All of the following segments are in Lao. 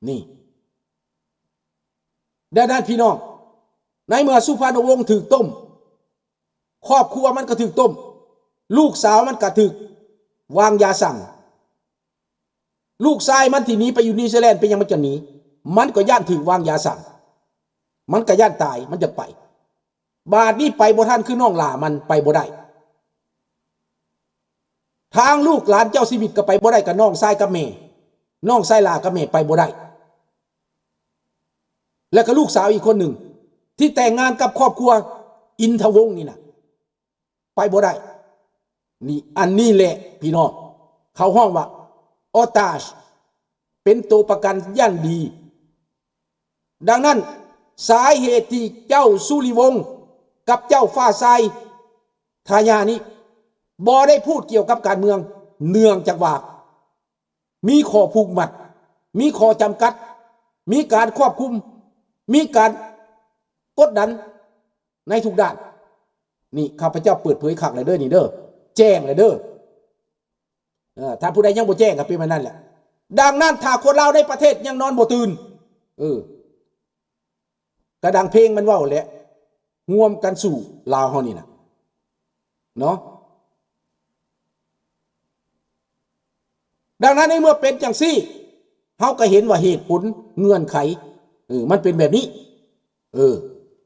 ນີ້. ດັ່ງນັ້ນພີ່ນ້ອງ, ໃນເມື່ອສຸພານຸວົງຖືກຕົ້ມ, ຄອບຄົວມັນກໍຖືກຕົ້ມ, ລູກສາວມັນກໍຖືກວາງຢາສັ່ງ. ລູກຊາຍມັນທີ່ໜີໄປຢູ່ນິວຊີແລນ ເປັນຫຍັງມັນຈະໜີ? ມັນກໍຢ້ານຖືກວາງຢາສັ່ງ, ມັນກໍຢ້ານຕາຍ, ມັນຈະໄປ. ບາດນີ້ໄປບໍ່ທັນ ຄືນ້ອງຫຼ້າມັນໄປບໍ່ໄດ້. ທາງລູກຫຼານເຈົ້າຊີວິດກໍໄປບໍ່ໄດ້ ກັບນ້ອງຊາຍກັບແມ່, ນ້ອງຊາຍຫຼ້າກັບແມ່ໄປບໍ່ໄດ້. ແລ້ວກໍລູກສາວອີກຄົນໜຶ່ງ ທີ່ແຕ່ງງານກັບຄອບຄົວອິນທະວົງນີ້ນະ ໄປບໍ່ໄດ້. ນີ້ ອັນນີ້ແຫຼະພີ່ນ້ອງ ເຂົາຮ້ອງວ່າ otage ເປັນໂຕປະກັນຢ່າງດີ. ດັ່ງນັ້ນ ສາເຫດທີ່ເຈົ້າສຸລິວົງກັບເຈົ້າຟ້າຊາຍທາຍານີ້ ບໍ່ໄດ້ພູດກ່ຽວກັບການເມືອງ, ເນື່ອງຈາກວ່າ ມີຂໍ້ຜູກມັດ, ມີຂໍ້ຈຳກັດ, ມີການຄວບຄຸມ, ມີການກົດດັນໃນທຸກດ້ານ. ນີ້ຂ້າພະເຈົ້າເປີດເຜີຍຄັກແລ້ວເດີ້ ນີ້ເດີ້, ແຈ້ງແລ້ວເດີ້. ເອີ ຖ້າຜູ້ໃດຍັງບໍ່ແຈ້ງກໍເປັນແບບນັ້ນແຫຼະ. ດັ່ງນັ້ນ ຖ້າຄົນລາວໃນປະເທດຍັງນອນບໍ່ຕື່ນ, ເອີ ກໍດັ່ງເພງມັນເວົ້າແຫຼະ, ຮ່ວມກັນສູ້ລາວເຮົານີ້ນະ ເນາະ. ດັ່ງນັ້ນ ໃນເມື່ອເປັນຈັ່ງຊີ້ ເຮົາກໍເຫັນວ່າເຫດຜົນເງື່ອນໄຂ ເອີ ມັນເປັນແບບນີ້ ເອີ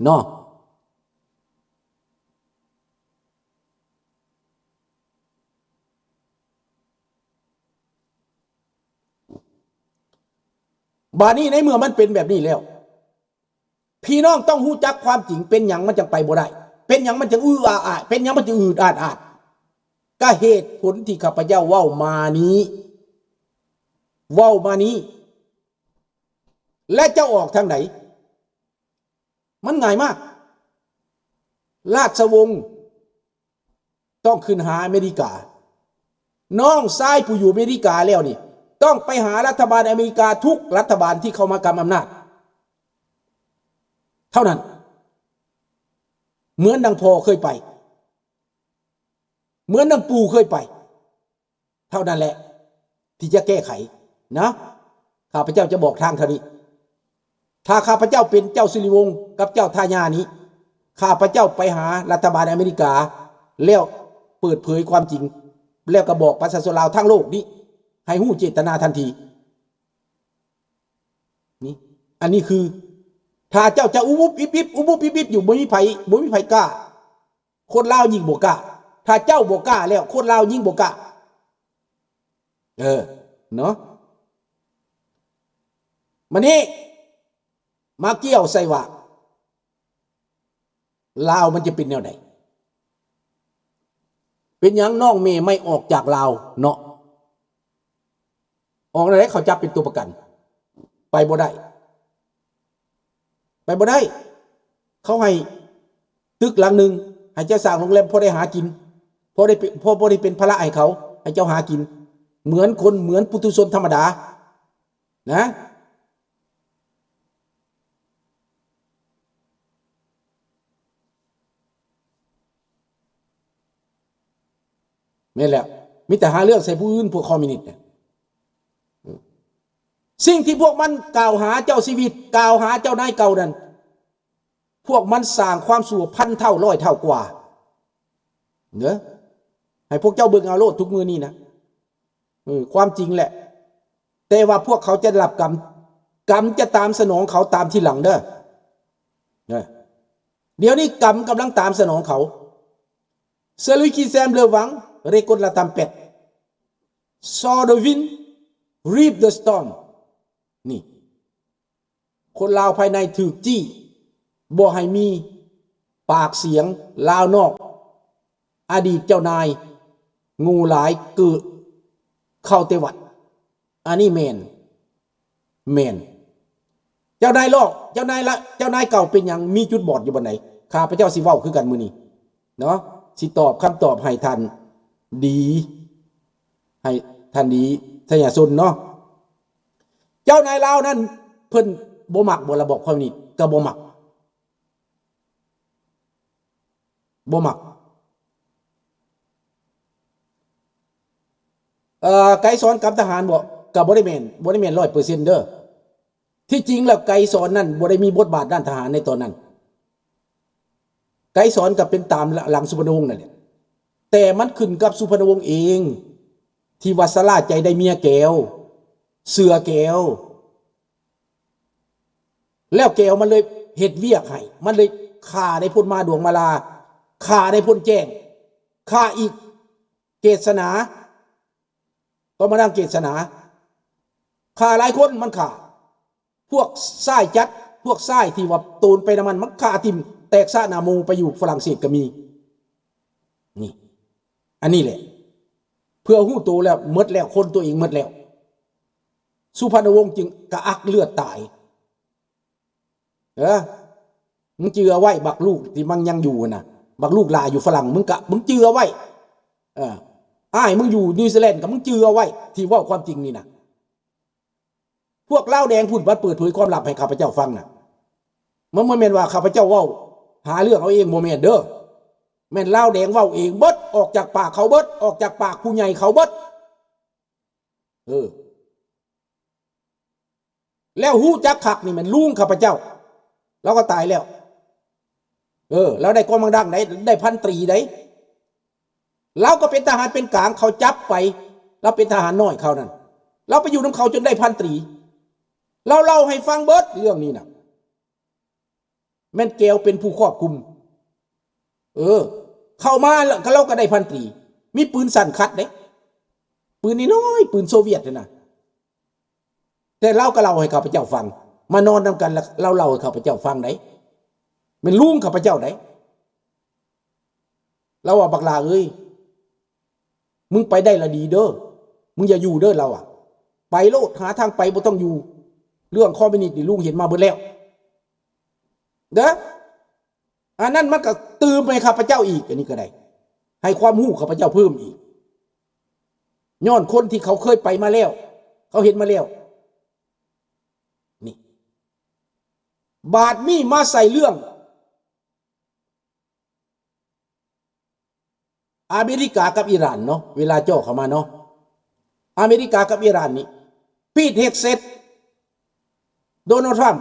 ເນາະ. ບາດນີ້ໃນເມື່ອມັນເປັນແບບນີ້ແລ້ວ ພີ່ນ້ອງຕ້ອງຮູ້ຈັກຄວາມຈິງ, ເປັນຫຍັງມັນຈັ່ງໄປບໍ່ໄດ້? ເປັນຫຍັງມັນຈັ່ງອືອອາອາ? ເປັນຫຍັງມັນຈຶ່ງອືດອາດອາດ? ກະເຫດຜົນທີ່ຂ້າພະເຈົ້າເວົ້າມານີ້, ເວົ້າມານີ້ ແລະ ຈະອອກທາງໃດ? ມັນງ່າຍມາກ. ລາຊະວົງ ຕ້ອງຂຶ້ນຫາອາເມລິກາ. ນ້ອງຊາຍຜູ້ຢູ່ອາເມລິກາແລ້ວນີ້ ຕ້ອງໄປຫາລັດຖະບານອາເມລິກາທຸກລັດຖະບານທີ່ເຂົ້າມາກຳອຳນາດເທົ່ານັ້ນ. ເໝືອນດັ່ງພໍ່ເຄີຍໄປ, ເໝືອນດັ່ງປູ່ເຄີຍໄປ. ເທົ່ານັ້ນແຫຼະທີ່ຈະແກ້ໄຂນະ. ຂ້າພະເຈົ້າຈະບອກທາງເທົ່ານີ້. ຖ້າຂ້າພະເຈົ້າເປັນເຈົ້າສິລິວົງກັບເຈົ້າທາຍານີ້, ຂ້າພະເຈົ້າໄປຫາລັດຖະບານອາເມລິກາ ແລ້ວເປີດເຜີຍຄວາມຈິງ, ແລ້ວກໍບອກປະຊາຊົນລາວທັງໂລກນີ້ໃຫ້ຮູ້ເຈດຕະນາທັນທີ. ນີ້ ອັນນີ້ຄື ຖ້າເຈົ້າຈະອຸບອຸບອິບອິບ ອຸບອຸບອິບອິບຢູ່ ບໍ່ມີໃຜ ບໍ່ມີໃຜກ້າ. ຄົນລາວຍິ່ງບໍ່ກ້າ. ຖ້າເຈົ້າບໍ່ກ້າແລ້ວ ຄົນລາວຍິ່ງບໍ່ກ້າ. ເອີ ເນາະ. ມານີ້ ມາກ່ຽວໃສ່ວ່າ ລາວມັນຈະເປັນແນວໃດ? ເປັນຫຍັງນ້ອງແມ່ໄມ້ອອກຈາກລາວເນາະ? ອອກແນວໃດ? ເຂົາຈັບເປັນຕົວປະກັນ ໄປບໍ່ໄດ້ ໄປບໍ່ໄດ້. ເຂົາໃຫ້ຕຶກຫຼັງໜຶ່ງ ໃຫ້ເຈົ້າສ້າງໂຮງແຮມ ພໍໄດ້ຫາກິນ ພໍໄດ້ເປັນ ພໍ ພໍໄດ້ເປັນພາລະໃຫ້ເຂົາ ໃຫ້ເຈົ້າຫາກິນ ເໝືອນຄົນ ເໝືອນປຸຖຸຊົນທຳມະດານະ. ແມ່ນແລ້ວ ມີແຕ່ຫາເລື່ອງໃສ່ຜູ້ອື່ນ ພວກຄອມມິວນິດນະ. ອືມ ສິ່ງທີ່ພວກມັນກ່າວຫາເຈົ້າຊີວິດ ກ່າວຫາເຈົ້ານາຍເກົ່ານັ້ນ ພວກມັນສ້າງຄວາມຊົ່ວພັນເທົ່າ ຮ້ອຍເທົ່າກວ່າເດີ. ໃຫ້ພວກເຈົ້າເບິ່ງເອົາໂລດທຸກມື້ນີ້ນະ. ເອີ ຄວາມຈິງແຫຼະ. ແຕ່ວ່າພວກເຂົາຈະໄດ້ຮັບກຳ, ກຳຈະຕາມສະໜອງເຂົາຕາມທີຫຼັງເດີ. ເອີ ດຽວນີ້ກຳກຳລັງຕາມສະໜອງເຂົາ. Celui qui sème le vent récolte la tempête. Sow the wind, reap the storm. ນີ້ ຄົນລາວພາຍໃນຖືກຈີ້ ບໍ່ໃຫ້ມີປາກສຽງ. ລາວນອກ ອະດີດເຈົ້ານາຍໂງ່ຫຼາຍ ເກີດເຂົ້າແຕ່ວັດ. ອັນນີ້ແມ່ນ ແມ່ນ. ເຈົ້ານາຍລອກ ເຈົ້ານາຍລະ ເຈົ້ານາຍເກົ່າເປັນຫຍັງ ມີຈຸດບອດຢູ່ບ່ອນໃດ? ຂ້າພະເຈົ້າຊິເວົ້າຄືກັນມື້ນີ້ເນາະ ຊິຕອບຄຳຕອບໃຫ້ທ່ານດີ ໃຫ້ທ່ານດີໄຊຍະຊົນເນາະ. ເຈົ້ານາຍລາວນັ້ນ ເພິ່ນບໍ່ມັກບໍ່ລະບອບຄອມມິວນິດ? ກໍບໍ່ມັກ ບໍ່ມັກ. ເອີ ໄກສອນກັບທະຫານບໍ? ກໍບໍ່ໄດ້ແມ່ນ ບໍ່ໄດ້ແມ່ນຮ້ອຍເປີເຊັນເດີ. ທີ່ຈິງແລ້ວໄກສອນນັ້ນບໍ່ໄດ້ມີບົດບາດດ້ານທະຫານໃນຕອນນັ້ນ. ໄກສອນກໍເປັນຕາມຫຼັງສຸພັນນະວົງນັ້ນແຫຼະ, ແຕ່ມັນຂຶ້ນກັບສຸພັນນະວົງເອງ ທີ່ວ່າຊະລ່າໃຈໄດ້ເມຍແກວ, ເຊື່ອແກວ, ແລ້ວແກວມັນເລີຍເຮັດວຽກໃຫ້, ມັນເລີຍຂ້ານາຍພົນມາດວງມາລາ, ຂ້ານາຍພົນແຈ້ງ, ຂ້າອີກເກດສະໜາ, ກໍມາດັງເກດສະໜາ, ຂ້າຫຼາຍຄົນ, ມັນຂ້າ ພວກຊາຍຈັດ, ພວກຊາຍທີ່ວ່າໂຕນໄປນຳມັນ, ມັນຂ້າຖິ້ມແຕກສະໜາໂມໄປຢູ່ຝຣັ່ງເສດກໍມີ. ນີ້ ອັນນີ້ແຫຼະ ເພື່ອຮູ້ໂຕແລ້ວໝົດແລ້ວ, ຄົນຕົວເອງໝົດແລ້ວ, ສຸພັນນະວົງຈຶ່ງກະອັກເລືອດຕາຍ. ເອີ ມຶງຈື່ເອົາໄວ້, ບັກລູກທີ່ມັນຍັງຢູ່ນະ, ບັກລູກຫຼ້າຢູ່ຝຣັ່ງ, ມຶງກະ, ມຶງຈື່ເອົາໄວ້. ເອີ ອ້າຍມຶງຢູ່ນິວຊີແລນກໍມຶງຈື່ເອົາໄວ້, ທີ່ເວົ້າຄວາມຈິງນີ້ນະ. ພວກລາວແດງພຸ້ນມາເປີດເຜີຍຄວາມລັບໃຫ້ຂ້າພະເຈົ້າຟັງນະ. ມັນບໍ່ແມ່ນວ່າຂ້າພະເຈົ້າເວົ້າຫາເລື່ອງເອົາເອງ, ບໍ່ແມ່ນເດີ້. ແມ່ນລາວແດງເວົ້າເອງເບິດ, ອອກຈາກປາກເຂົາເບິດ, ອອກຈາກປາກຜູ້ໃຫຍ່ເຂົາເບິດ. ເອີ ແລ້ວຮູ້ຈັກຄັກນີ້ແມ່ນລຸງຂ້າພະເຈົ້າ, ລາວກໍຕາຍແລ້ວ. ເອີ ລາວໄດ້ກອມມັງດັງໄດ໋, ໄດ້ພັນຕີໄດ໋. ລາວກໍເປັນທະຫານເປັນກາງ, ເຂົາຈັບໄປ, ລາວເປັນທະຫານນ້ອຍເຂົານັ້ນ, ລາວໄປຢູ່ນຳເຂົາຈົນໄດ້ພັນຕີ. ລາວເລົ່າໃຫ້ຟັງເບິດເລື່ອງນີ້ນະ. ແມ່ນແກວເປັນຜູ້ຄວບຄຸມ. ເອີ ເຂົ້າມາແລ້ວ ລາວກໍໄດ້ພັນຕີ, ມີປືນສັ້ນຂັດເດ້, ປືນນ້ອຍໆ, ປືນໂຊວຽດຫັ້ນນະ. ແຕ່ລາວກໍເລົ່າໃຫ້ຂ້າພະເຈົ້າຟັງ, ມານອນນຳກັນແລ້ວລາວເລົ່າໃຫ້ຂ້າພະເຈົ້າຟັງໄດ໋, ແມ່ນລຸງຂ້າພະເຈົ້າໄດ໋. ລາວວ່າ ບັກຫຼ້າເອີຍ, ມຶງໄປໄດ້ລະດີເດີ້, ມຶງຢ່າຢູ່ເດີ້, ລາວວ່າ ໄປໂລດ, ຫາທາງໄປ, ບໍ່ຕ້ອງຢູ່. ເລື່ອງຄອມມິວນິດນີ້ລຸງເຫັນມາເບິດແລ້ວເດີ້. ອັນນັ້ນມັນກໍຕື່ມໃຫ້ຂ້າພະເຈົ້າອີກ, ອັນນີ້ກໍໄດ້ໃຫ້ຄວາມຮູ້ຂ້າພະເຈົ້າເພີ່ມອີກ, ຍ້ອນຄົນທີ່ເຂົາເຄີຍໄປມາແລ້ວ, ເຂົາເຫັນມາແລ້ວ. ນີ້ ບາດນີ້ມາໃສ່ເລື່ອງ ອາເມລິກາກັບອີຣານເນາະ, ເວລາເຈາະເຂົ້າມາເນາະ, ອາເມລິກາກັບອີຣານນີ້ ປີດເຮັກເສັດ, ໂດນັລ ທຣຳ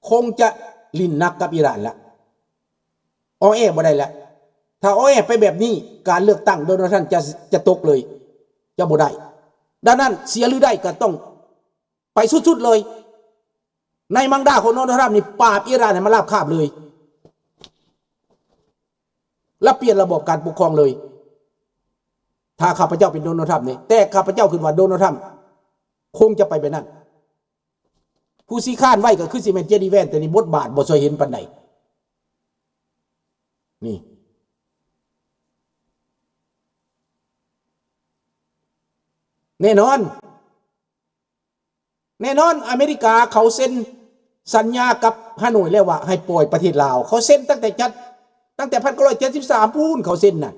ຄົງຈະຫຼິ້ນໜັກກັບອີຣານລະ, ອໍແອບໍ່ໄດ້ລະ. ຖ້າອໍແອໄປແບບນີ້, ການເລືອກຕັ້ງໂດນັລ ທຣຳຈະ, ຈະຕົກເລີຍ, ຈະບໍ່ໄດ້. ດັ່ງນັ້ນ ເສຍຫຼືໄດ້ກໍຕ້ອງ ໄປສຸດໆເລີຍ. ໃນມັງດາຂອງໂດນັລ ທຣຳນີ້ ປາບອີຣານໃຫ້ມັນລາບຄາບເລີຍ, ລະປ່ຽນລະບອບການປົກຄອງເລີຍ. ຖ້າຂ້າພະເຈົ້າເປັນໂດນັລ ທຣຳນີ້, ແຕ່ຂ້າພະເຈົ້າຄິດວ່າໂດນັລ ທຣຳຄົງຈະໄປແບບນັ້ນ. ຜູ້ຊີ້ຄ້ານໄວ້ກໍຄືຊິແມ່ນເຈດີແວນ, ແຕ່ນີ້ບົດບາດບໍ່ຊ່ວຍເຫັນປານໃດ. ນີ້ ແນ່ນອນ ແນ່ນອນ, ອາເມລິກາເຂົາເຊັນສັນຍາກັບຮາໂໜຍແລ້ວວ່າໃຫ້ປ່ອຍປະເທດລາວ. ເຂົາເຊັນຕັ້ງແຕ່ຈັດ, ຕັ້ງແຕ່ພັນເກົ້າຮ້ອຍເຈັດສິບສາມພຸ້ນເຂົາເຊັນນະ.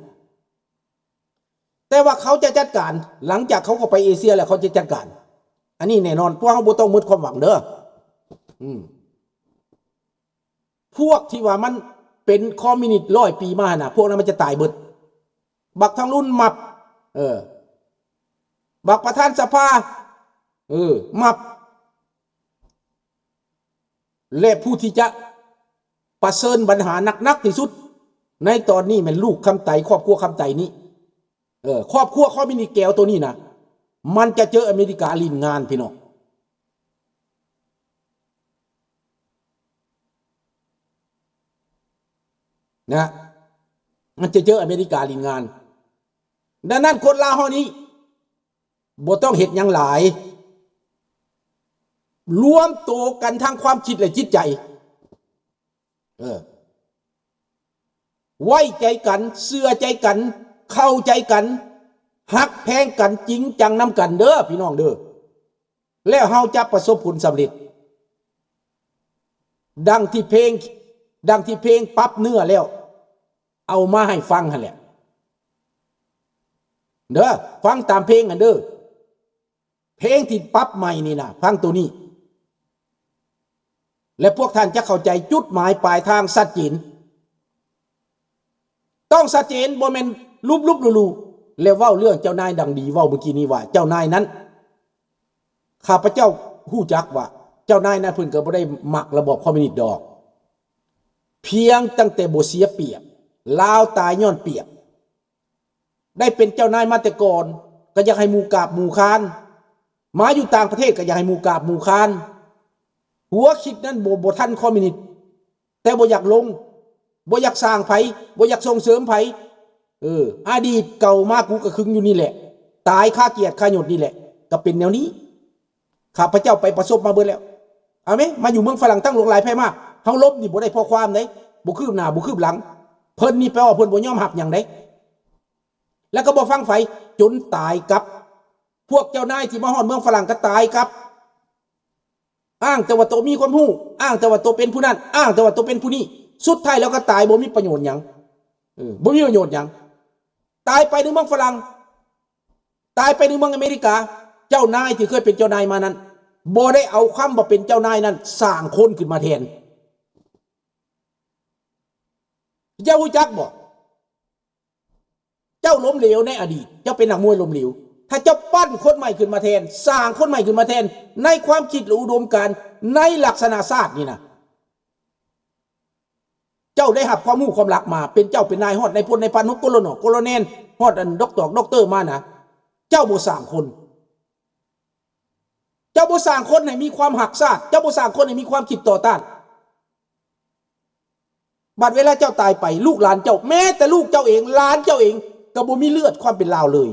ແຕ່ວ່າເຂົາຈະຈັດການ, ຫຼັງຈາກເຂົາເຂົ້າໄປເອເຊຍແລ້ວເຂົາຈະຈັດການ. ອັນນີ້ແນ່ນອນ, ພວກເຮົາບໍ່ຕ້ອງໝົດຄວາມຫວັງເດີ້. ອືມ. ພວກທີ່ວ່າມັນເປັນຄອມມິວນິດຮ້ອຍປີມາຫັ້ນນະ, ພວກນັ້ນມັນຈະຕາຍເບິດ. ບັກທອງລຸນມັບ, ເອີ, ບັກປະທານສະພາ, ເອີ, ມັບ. ແລະ ຜູ້ທີ່ຈະປະເຊີນບັນຫາໜັກໆທີ່ສຸດໃນຕອນນີ້ແມ່ນລູກຄຳໄຕ, ຄອບຄົວຄຳໄຕນີ້. ເອີ, ຄອບຄົວຄອມມິວນິດແກວໂຕນີ້ນະ, ມັນຈະເຈີອາເມລິກາຫຼິ້ນງານ, ພີ່ນ້ອງ. ນະ, ມັນຈະເຈີອາເມລິກາຫຼິ້ນງານ. ດັ່ງນັ້ນ ຄົນລາວເຮົານີ້ບໍ່ຕ້ອງເຮັດຫຍັງຫຼາຍ, ລວມໂຕກັນທາງຄວາມຄິດ ແລະ ຈິດໃຈ, ເອີ, ໄວ້ໃຈກັນ, ເຊື່ອໃຈກັນ, ເຂົ້າໃຈກັນ, ຮັກແພງກັນ, ຈິງຈັງນຳກັນເດີ້ ພີ່ນ້ອງເດີ້. ແລ້ວເຮົາຈະປະສົບຜົນສຳເລັດ ດັ່ງທີ່ເພງ, ດັ່ງທີ່ເພງປັບເນື້ອແລ້ວເອົາມາໃຫ້ຟັງຫັ້ນແຫຼະເດີ. ຟັງຕາມເພງຫັ້ນເດີ. ເພງທີ່ປັບໃໝ່ນີ້ນະ, ຟັງໂຕນີ້ ແລະ ພວກທ່ານຈະເຂົ້າໃຈຈຸດໝາຍປາຍທາງຊັດເຈນ. ຕ້ອງຊັດເຈນ, ບໍ່ແມ່ນລຸບໆລູ່ໆ ແລະ ເວົ້າເລື່ອງເຈົ້ານາຍ. ດັ່ງດີເວົ້າມື້ກີ້ນີ້ວ່າ ເຈົ້ານາຍນັ້ນ ຂ້າພະເຈົ້າ ຮູ້ຈັກວ່າເຈົ້ານາຍນັ້ນເພິ່ນກໍບໍ່ໄດ້ມັກລະບອບຄອມມິວນິດດອກ. ພຽງຕັ້ງແຕ່ບໍ່ເສຍປຽບ, ລາວຕາຍຍ້ອນປຽບ. ໄດ້ເປັນເຈົ້ານາຍມາແຕ່ກ່ອນ ກໍຢາກໃຫ້ໝູ່ກາບໝູ່ຄານ, ມາຢູ່ຕ່າງປະເທດກໍຢາກໃຫ້ໝູ່ກາບໝູ່ຄານ. ຫົວຄິດນັ້ນບໍ່ ບໍ່ທັນຄອມມິວນິດ, ແຕ່ບໍ່ຢາກລົງ, ບໍ່ຢາກສ້າງໃຜ, ບໍ່ຢາກສົ່ງເສີມໃຜ. ເອີ ອະດີດເກົ່າມາກູກະຄຶງຢູ່ນີ້ແຫຼະ, ຕາຍຄາກຽດຄາຍົດນີ້ແຫຼະ, ກໍເປັນແນວນີ້. ຂ້າພະເຈົ້າໄປປະສົບມາເບິດແລ້ວ. ເອົາແມ ມາຢູ່ເມືອງຝຣັ່ງຕັ້ງຫຼວງຫຼາຍໄພມາກ, ເຮົາລົບນີ້ບໍ່ໄດ້ຂໍ້ຄວາມເດ້, ບໍ່ຄືບໜ້າບໍ່ຄືບຫຼັງ. ເພິ່ນນີ້ແປວ່າເພິ່ນບໍ່ຍອມຮັບຫຍັງເດ້, ແລ້ວກໍບໍ່ຟັງໃຜ, ຈົນຕາຍກັບ. ພວກເຈົ້ານາຍທີ່ມາຮອດເມືອງຝຣັ່ງກໍຕາຍກັບ. ອ້າງແຕ່ວ່າໂຕມີຄວາມຮູ້, ອ້າງແຕ່ວ່າໂຕເປັນຜູ້ນັ້ນ, ອ້າງແຕ່ວ່າໂຕເປັນຜູ້ນີ້, ສຸດທ້າຍແລ້ວກໍຕາຍ ບໍ່ມີປະໂຫຍດຫຍັງ. ເອີ ບໍ່ມີປະໂຫຍດຫຍັງ. ຕາຍໄປໃນເມືອງຝຣັ່ງ, ຕາຍໄປໃນເມືອງອາເມລິກາ, ເຈົ້ານາຍທີ່ເຄີຍເປັນເຈົ້ານາຍມານັ້ນ ບໍ່ໄດ້ເອົາຄຳວ່າເປັນເຈົ້ານາຍນັ້ນສ້າງຄົນຂຶ້ນມາແທນ. ເຈົ້າຮູ້ຈັກບໍ່? ເຈົ້າລົ້ມເຫຼວໃນອະດີດ, ເຈົ້າເປັນນັກມວຍລົ້ມເຫຼວ. ຖ້າເຈົ້າປັ້ນຄົນໃໝ່ຂຶ້ນມາແທນ, ສ້າງຄົນໃໝ່ຂຶ້ນມາແທນ ໃນຄວາມຄິດ ແລະ ອຸດົມການ ໃນລັກສະນະຊາດນີ້ນະ, ເຈົ້າໄດ້ຮັບຄວາມຮູ້ຄວາມລັກມາ, ເປັນເຈົ້າເປັນນາຍ, ຮອດນາຍພົນນາຍພັນ, ຮອດໂກໂລນອກໂກໂລແນນ, ຮອດອັນດັອກຕອກດັອກເຕີມານະ, ເຈົ້າບໍ່ສ້າງຄົນ. ເຈົ້າບໍ່ສ້າງຄົນໃຫ້ມີຄວາມຮັກຊາດ, ເຈົ້າບໍ່ສ້າງຄົນໃຫ້ມີຄວາມຄິດຕໍ່ຕ້ານ. ບັດເວລາເຈົ້າຕາຍໄປ, ລູກຫຼານເຈົ້າ, ແມ້ແຕ່ລູກເຈົ້າເອງ, ຫຼານເຈົ້າເອງ, ກໍບໍ່ມີເລືອດຄວາມເປັນລາວເລີຍ,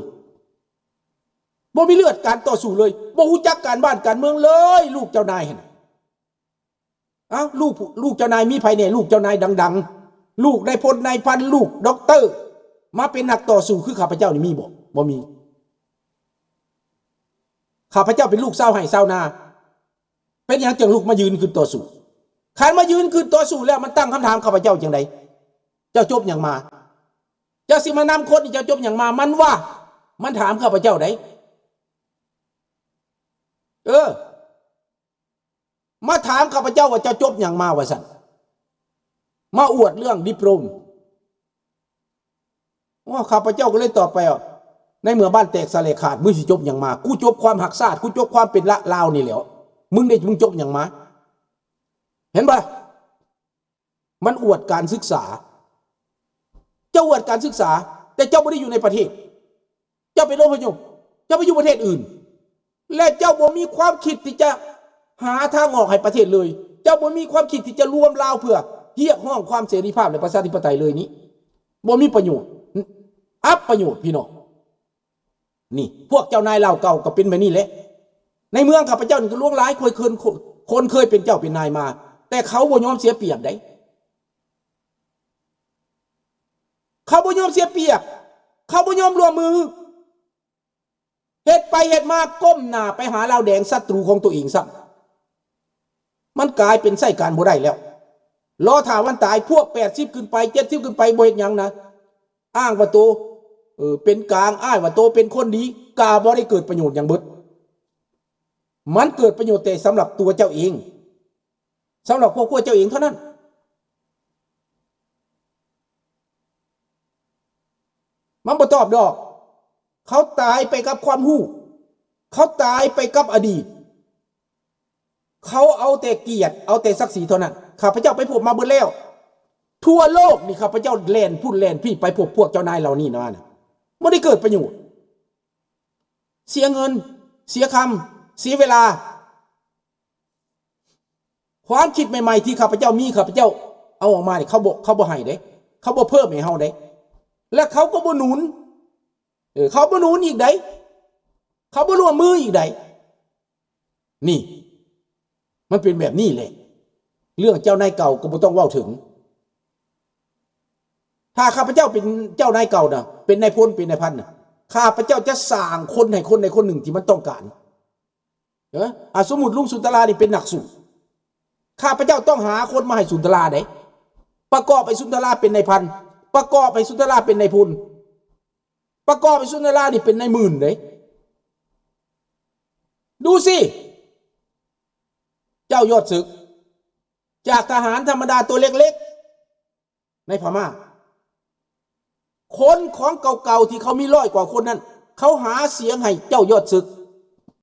ບໍ່ມີເລືອດການຕໍ່ສູ້ເລີຍ, ບໍ່ຮູ້ຈັກການບ້ານການເມືອງເລີຍ, ລູກເຈົ້ານາຍຫັ້ນນະ. ເອົ້າ ລູກ ລູກເຈົ້ານາຍມີໃຜແດ່? ລູກເຈົ້ານາຍດັງໆ, ລູກນາຍພົນນາຍພັນ, ລູກດັອກເຕີ, ມາເປັນນັກຕໍ່ສູ້ຄືຂ້າພະເຈົ້ານີ້ມີບໍ່? ບໍ່ມີ. ຂ້າພະເຈົ້າເປັນລູກຊາວໄຮ່ຊາວນາ. ເປັນຫຍັງຈຶ່ງລຸກມາຢືນຂຶ້ນຕໍ່ສູ້? ຄັນມາຢືນຂຶ້ນຕໍ່ສູ້ແລ້ວ ມັນຕັ້ງຄຳຖາມຂ້າພະເຈົ້າຈັ່ງໃດ? ເຈົ້າຈົບຫຍັງມາ? ເຈົ້າຊິມານຳຄົນນີ້ ເຈົ້າຈົບຫຍັງມາ? ມັນວ່າ ມັນຖາມຂ້າພະເຈົ້າໃດ. ເອີ ມາຖາມຂ້າພະເຈົ້າວ່າ ເຈົ້າຈົບຫຍັງມາ ວ່າຊັ້ນ. ມາອວດເລື່ອງດິບໂລມ. ໂອ້ ຂ້າພະເຈົ້າກໍເລີຍຕອບໄປວ່າ ໃນເມື່ອບ້ານແຕກສາແຫຼກຂາດ ມຶງຊິຈົບຫຍັງມາ? ກູຈົບຄວາມຮັກຊາດ, ກູຈົບຄວາມເປັນລະລາວນີ້ແຫຼ້ວ. ມຶງເດ ມຶງຈົບຫຍັງມາ? ເຫັນບໍ່ລະ? ມັນອວດການສຶກສາ. ເຈົ້າອວດການສຶກສາ, ແຕ່ເຈົ້າບໍ່ໄດ້ຢູ່ໃນປະເທດ. ເຈົ້າເປັນອະພົບ, ເຈົ້າໄປຢູ່ປະເທດອື່ນ ແລະ ເຈົ້າບໍ່ມີຄວາມຄິດທີ່ຈະຫາທາງອອກໃຫ້ປະເທດເລີຍ. ເຈົ້າບໍ່ມີຄວາມຄິດທີ່ຈະລວມລາວເພື່ອຮຽກຮ້ອງຄວາມເສລີພາບ ແລະ ປະຊາທິປະໄຕເລີຍນີ້. ບໍ່ມີປະໂຫຍດ, ອັບປະໂຫຍດ ພີ່ນ້ອງ. ນີ້ ພວກເຈົ້ານາຍລາວເກົ່າກໍເປັນແບບນີ້ແຫຼະ. ໃນເມືອງຂ້າພະເຈົ້ານີ້ກໍຫຼວງຫຼາຍ ຄົນເຄີຍ ຄົນເຄີຍເປັນເຈົ້າເປັນນາຍມາ, ແຕ່ເຂົາບໍ່ຍອມເສຍປຽບໃດ. ເຂົາບໍ່ຍອມເສຍປຽບ, ເຂົາບໍ່ຍອມຮ່ວມມື. ເຮັດໄປເຮັດມາ ກົ້ມໜ້າໄປຫາລາວແດງ ສັດຕູຂອງຕົວເອງຊ້ຳ. ມັນກາຍເປັນໃຊ້ການບໍ່ໄດ້ແລ້ວ. ລໍຖ້າວັນຕາຍ, ພວກແປດສິບຂຶ້ນໄປ ເຈັດສິບຂຶ້ນໄປ ບໍ່ເຮັດຫຍັງນະ, ອ້າງວ່າໂຕ ເອີ ເປັນກາງ, ອ້າງວ່າໂຕເປັນຄົນດີ, ກະບໍ່ໄດ້ເກີດປະໂຫຍດຫຍັງເບິດ. ມັນເກີດປະໂຫຍດແຕ່ສຳລັບຕົວເຈົ້າເອງ, ສຳລັບຄອບຄົວເຈົ້າເອງເທົ່ານັ້ນ. ມັນບໍ່ຕອບດອກ. ເຂົາຕາຍໄປກັບຄວາມຮູ້, ເຂົາຕາຍໄປກັບອະດີດ, ເຂົາເອົາແຕ່ກຽດ, ເອົາແຕ່ສັກສີເທົ່ານັ້ນ. ຂ້າພະເຈົ້າໄປພົບມາເບິດແລ້ວ. ທົ່ວໂລກນີ້ ຂ້າພະເຈົ້າແລ່ນພຸ້ນແລ່ນພີ້ໄປພົບພວກເຈົ້ານາຍເຫຼົ່ານີ້ນະ, ບໍ່ໄດ້ເກີດປະໂຫຍດ, ເສຍເງິນ, ເສຍຄຳ, ເສຍເວລາ. ຄວາມຄິດໃໝ່ໆທີ່ຂ້າພະເຈົ້າມີ, ຂ້າພະເຈົ້າເອົາອອກມານີ້ ເຂົາບໍ່, ເຂົາບໍ່ໃຫ້ເດ້, ເຂົາບໍ່ເພີ່ມໃຫ້ເຮົາເດ້, ແລະ ເຂົາກໍບໍ່ໜູນ, ເອີ, ເຂົາບໍ່ໜູນອີກໃດ, ເຂົາບໍ່ຮ່ວມມືອີກໃດ. ນີ້ ມັນເປັນແບບນີ້ແຫຼະ. ເລື່ອງເຈົ້ານາຍເກົ່າກໍບໍ່ຕ້ອງເວົ້າເຖິງ. ຖ້າຂ້າພະເຈົ້າເປັນເຈົ້ານາຍເກົ່ານະ, ເປັນນາຍພົນ, ເປັນນາຍພັນນະ, ຂ້າພະເຈົ້າຈະສ້າງຄົນໃຫ້ຄົນໃດຄົນໜຶ່ງທີ່ມັນຕ້ອງການ. ເອີ ອາ ສົມມຸດລຸງສຸນທະລານີ້ເປັນນັກສູ້, ຂ້າພະເຈົ້າຕ້ອງຫາຄົນມາໃຫ້ສຸນທະລາເດ້, ປະກອບໃຫ້ສຸນທະລາເປັນນາຍພັນ, ປະກອບໃຫ້ສຸນທະລາເປັນນາຍພົນ, ປະກອບໃຫ້ສຸນທະລານີ້ເປັນນາຍໝື່ນເດ້. ດູຊິ ເຈົ້າຍອດເສິກ, ຈາກທະຫານທຳມະດາຕົວເລັກໆໃນພະມ້າ, ຄົນຂອງເກົ່າໆທີ່ເຂົາມີຮ້ອຍກວ່າຄົນນັ້ນ, ເຂົາຫາສຽງໃຫ້ເຈົ້າຍອດເສິກ